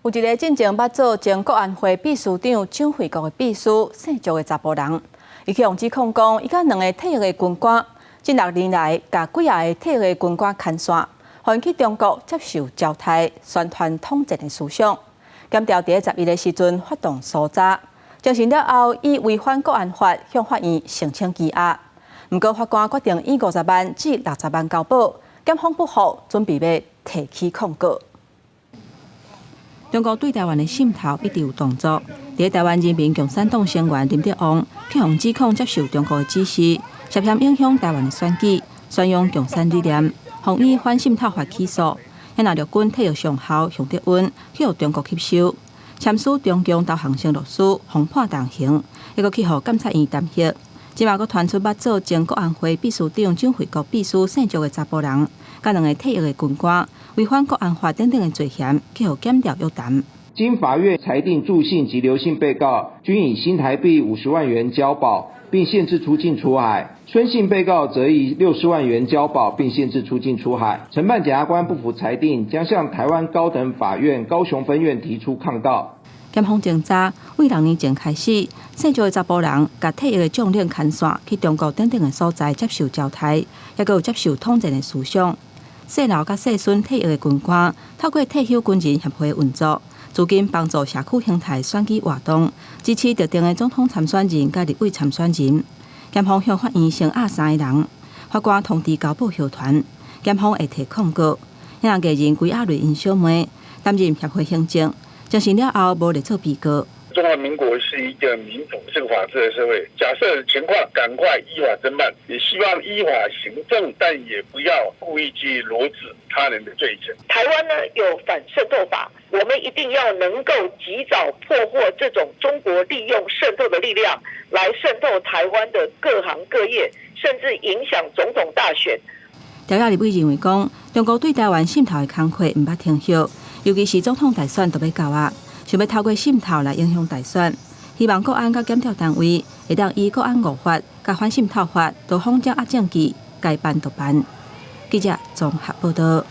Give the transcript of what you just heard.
有一个進前捌做前國安會秘書長蔣惠國的秘書，姓趙的查埔人，伊去予指控講，伊佮兩个退役的軍官，近6年來，共幾仔个退役的軍官牽線，予𪜶去中國接受招待、宣傳統戰的思想。檢調佇11的時陣發動搜查，偵訊了後，以違反國安法向法院申請羈押。毋過法官決定以50萬至60萬交保，檢方不服，準備欲提起控告。中國對台灣的滲透一直有動作。佇台灣人民共產黨成員林德旺，去予指控接受中國的指示，涉嫌影響台灣的選舉，宣揚共產理念，予以反滲透法起訴。遐若陸軍退役上校熊德溫去予中國吸收，簽署中共投降承諾書，予判重刑，猶閣去予監察院彈劾。這馬閣傳出捌做前國安會秘書長蔣惠國秘書姓趙的查埔人，佮兩个退役的軍官違反國安法等等的罪嫌，去予檢調約談。經法院裁定，祝姓及劉姓被告均以新台幣50萬元交保，並限制出境出海；孫姓被告則以60萬元交保，並限制出境出海。承辦檢察官不服裁定，將向台灣高等法院高雄分院提出抗告。檢方偵查，為6年前開始，姓趙的查埔人共退役的將領牽線去中國等等的所在接受招待，猶閣有接受統戰的思想。姓劉佮姓孫退役的軍官，透過退休軍人協會運作，資金幫助社區形態選舉活動，支持特定的總統參選人佮立委參選人。檢方向法院聲押三个人，法官通知交保協團，檢方會提控告。遐藝人歸亞蕾𪜶小妹擔任協會行政，偵訊了後無列做被告。中華民國是一個民主、是個法治的社會。假設情況，趕快依法偵辦，也希望依法行政，但也不要故意去羅織他人的罪行。台灣呢有反滲透法，我們一定要能夠及早破獲這種中國利用滲透的力量來滲透台灣的各行各業，甚至影響總統大選。朝野立委認為講，中國對台灣滲透的工作毋捌停歇，尤其是總統大選都欲到啊，想欲透過滲透來影響大選，希望國安佮檢調單位會當依國安五法、佮反滲透法，多方掌握證據，該辦就辦。記者綜合報道。